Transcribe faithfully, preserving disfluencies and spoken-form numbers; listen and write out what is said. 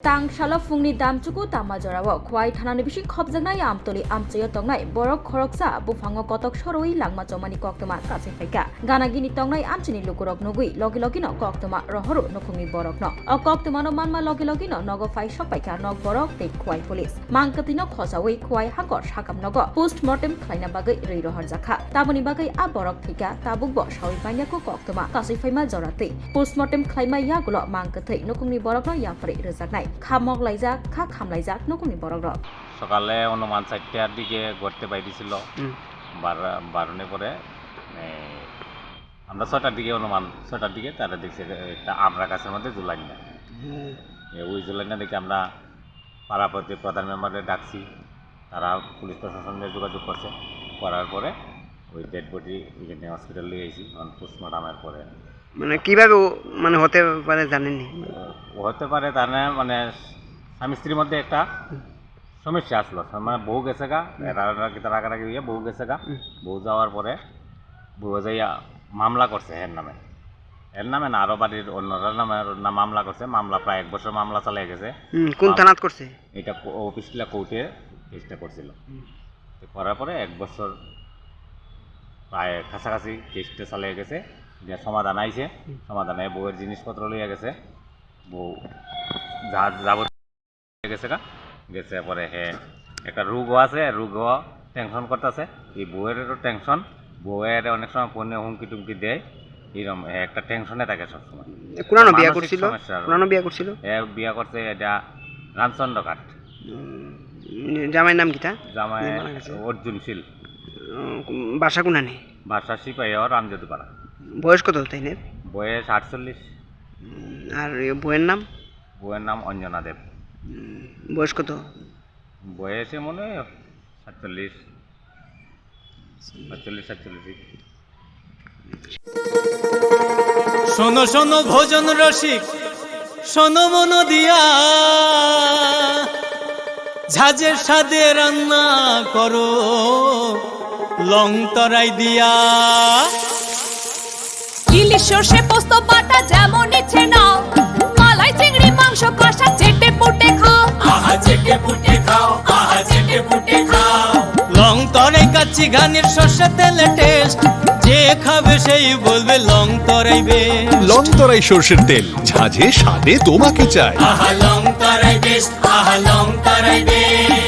Tang salo phungni damchuku tama jorao Khwai thanani bising khopjaknai Amtoli amchaio tongnai borok khoroksa buphango kotok sorwi langma chomani koktwma kasui phaikha. Ganagini tongnai amchaini lukurok nugwi logi logino koktwma rohoro nukhungni borokno. O koktwmano manma logi logino nogo phai sokpaikha nok borok tei Khwai police. Mangkwtwino khojaui Khwai hangkor sakam nogo postmortem khlaina bagwi rwi rohorjakha. Tamoni bagwi a borok thwikha, tabukbo saui manya kuk koktwma kasui phaima jora twi. Postmortem khlaima yagulo mangkwthwi nukhungni borokno yapharwi rwjaknai. Kha moklaijak, kha khamlaijak nukhungni borokrok. সকালে অনুমান চারটার দিকে ঘুরতে বাইরেছিল। হুম। বার-, বারোটার পরে, এই, আমরা ছয়টার দিকে, অনুমান ছয়টার দিকে তারা দেখছে যে একটা আমড়া গাছের মধ্যে ঝুলাইনা। হুম। এ, ওই ঝুলাইনা দেখে আমরা পাড়া প্রতি-, প্রধান মেম্বারকে ডাকছি, তারা পুলিশ প্রশাসনের যোগাযোগ করছে, করার পরে ওই ডেড বডি এখানে হসপিটাল নিয়ে এসেছি, এখন পোস্টমর্টমের পরে। মানে কিভাবে ও-, মানে হতে পারে জানেননি? ও হতে পারে, তার মানে, মানে স্বামী স্ত্রীর মধ্যে একটা হুম। সমস্যা আসলো, মানে বউ গেছে গা, হুম। এরা, এরা কি তারা রাগারাগি হয়ে বউ গেছে গা, হুম। বউ যাওয়ার পরে বউ যাইয়া মামলা করছে এর নামে, এর নামে না, আরো বাড়ির অন্যরা নামে না মামলা করছে। মামলা প্রায় এক বছর মামলা চালিয়ে গেছে। হুম, কোন মাম-, থানাত করছে? এটা কো-, অফিস কিলা কোর্টে কেসটা করছিল। হুম। তো করার পরে এক বছর প্রায় কাছাকাছি কেসটা চালিয়ে গেছে, যে সমাধান আইছে, হুম। সমাধানে বউয়ের জিনিসপত্র লইয়া গেছে, বউ যা যাবতীয় গেছে গা, গেছে পরে হে একটা রোগও আছে, রোগও টেনশন করতেছে, এই বউয়েরও টেনশন, বউয়ের অনেক সময় ফোনে হুমকি টুমকি দেয়, এরকম হে একটা টেনশনে থাকে সবসময়। এ, কোনানো বিয়া মানসিক করছিল? সমস্যা। কোনানো বিয়া করছিল? এ বিয়া করছে এটা রামচন্দ্রঘাট। উম, জামাইর নাম কিতা? জামাই যে মারা গেছে? অর্জুন শীল। উম, বাসা কোনানে? বাসা সিপাহী ও রামযদুপাড়া। বয়স কত তাইনের? বয়স আটচল্লিশ। উম, আর এ বউয়ের নাম? বউয়ের নাম অঞ্জনা দেব। উম, বয়স কত? বয়সে মনে হয় সাতচল্লিশ, সাতচল্লিশ, সাতচল্লিশ। শোনো শোনো ভোজন রসিক, শোনো মন দিয়া, ঝাঁঝের স্বাদে রান্না করো লং তরাই দিয়া। ইলিশ সর্ষে পোস্ত বাটা যেমন ইচ্ছে নাও, মালাই চিংড়ি মাংস কষা চেটে পুটে খাও। আহা চেটে পুটে খাও, আহা চেটে পুটে খাও। লং তরাই কাচ্চি ঘানির সর্ষে তেলে টেস্ট, যে খাবে সেই বলবে লং তরাই বেস্ট। লং তরাই সর্ষের তেল, ঝাঁঝে স্বাদে তোমাকে চাই। আহা লং তরাই বেস্ট, আহা লং তরাই বেস্ট।